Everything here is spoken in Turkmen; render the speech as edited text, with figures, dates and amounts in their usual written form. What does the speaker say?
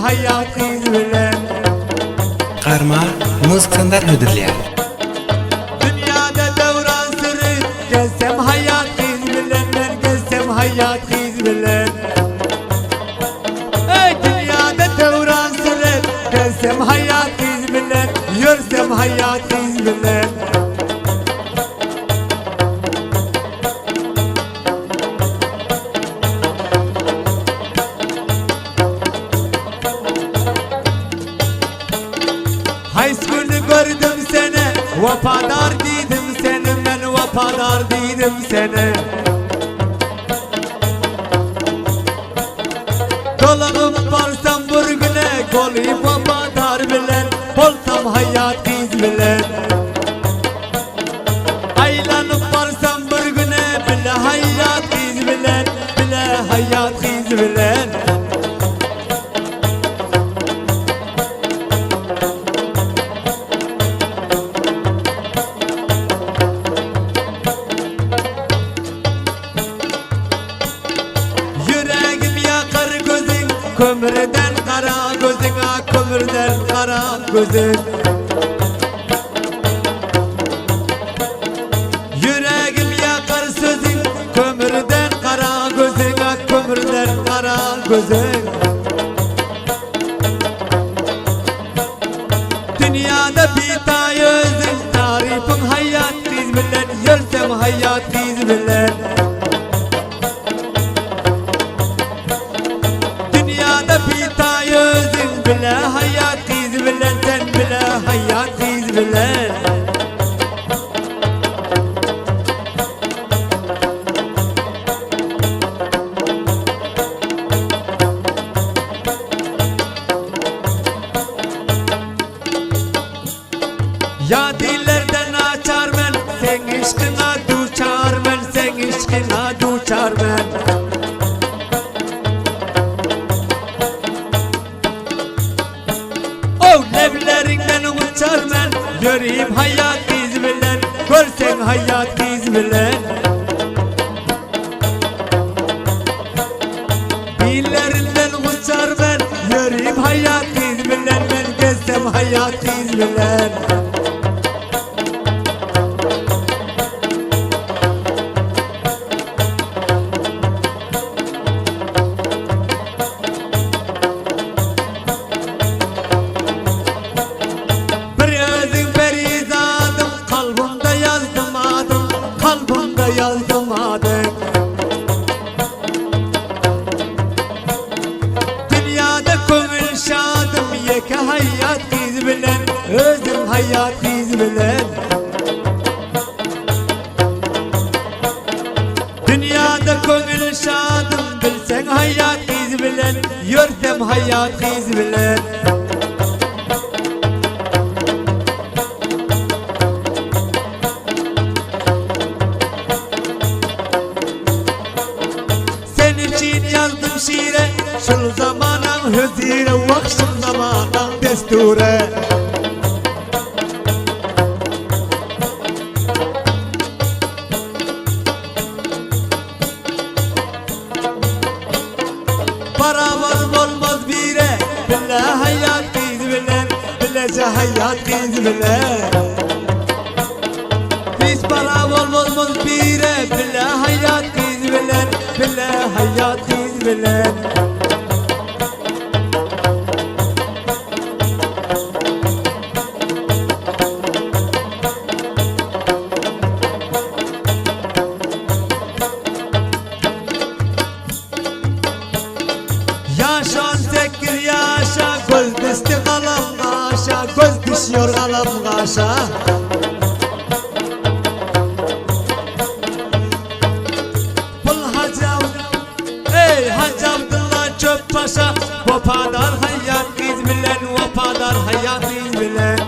hayat gyz bilen. Garma Muzykandar hödürleýär. Dünýäde döwran sürüp gezsem hayat gyz bilen men gezsem hayat gyz bilen. Ey dünýäde döwran sürüp gezsem hayat gyz bilen ýörsem hayat gyz bilen. High school'u gördüm seni Vefadar dedim seni ben vefadar dedim seni Dolanıp barsam bir güne Kolayıp vefadar bilen Bolsam hayat kız bilen Aýlanyp barsam bir güne bile haýat gyz bilen bile haýat gyz bilen. Ýüregim ýakar gözüň kömürden gara gözüň a kömürden gara gözüň. Ýüregim ýakar sözüň kömürden gara gözüň ak kömürden gara gözüň. Dünýäde bitaý özüň tarypyň haýat gyz bilen ýörsem haýat gyz bilen. Dünýäde bitaý özüň bile haýat gyz bilen sen bile haýat gyz bilen. Ya dillerden açar men sen yşkına duçar men sen yşkına duçar men. Oh leblerinden uçar men Yöreyim hayat biz bilen Görsen hayat biz bilen Dillerinden uçar men Yöreyim hayat biz bilen Ben gezsem hayat biz bilen Bir özüň perizadym Kalbymda ýazdym adyň Kalbymda ýazdym adyň Dünýäde köňül şadym Ýeke haýat gyz bilen Özüm haýat gyz bilen Dünýäde köňül şadym Bilseň haýat gyz bilen Ýörsem haýat gyz bilen. Sen üçin ýazdym şire Şul zamanaň hözire Wah şul zamanaň desture. Barabar bolmaz bire Bile hayat gyz bilen Bileje hayat gyz bilen Hiç barabar bolmaz bire Bile hayat gyz bilen Bile hayat gyz bilen Ýaş 18 ýaşa göz düşdi galam gaşa göz düşýär galam gaşa. Pul Hajy Ey Hajy Abdylla Çöp paşa wepadar haýat gyz bilen wepadar haýat gyz bilen.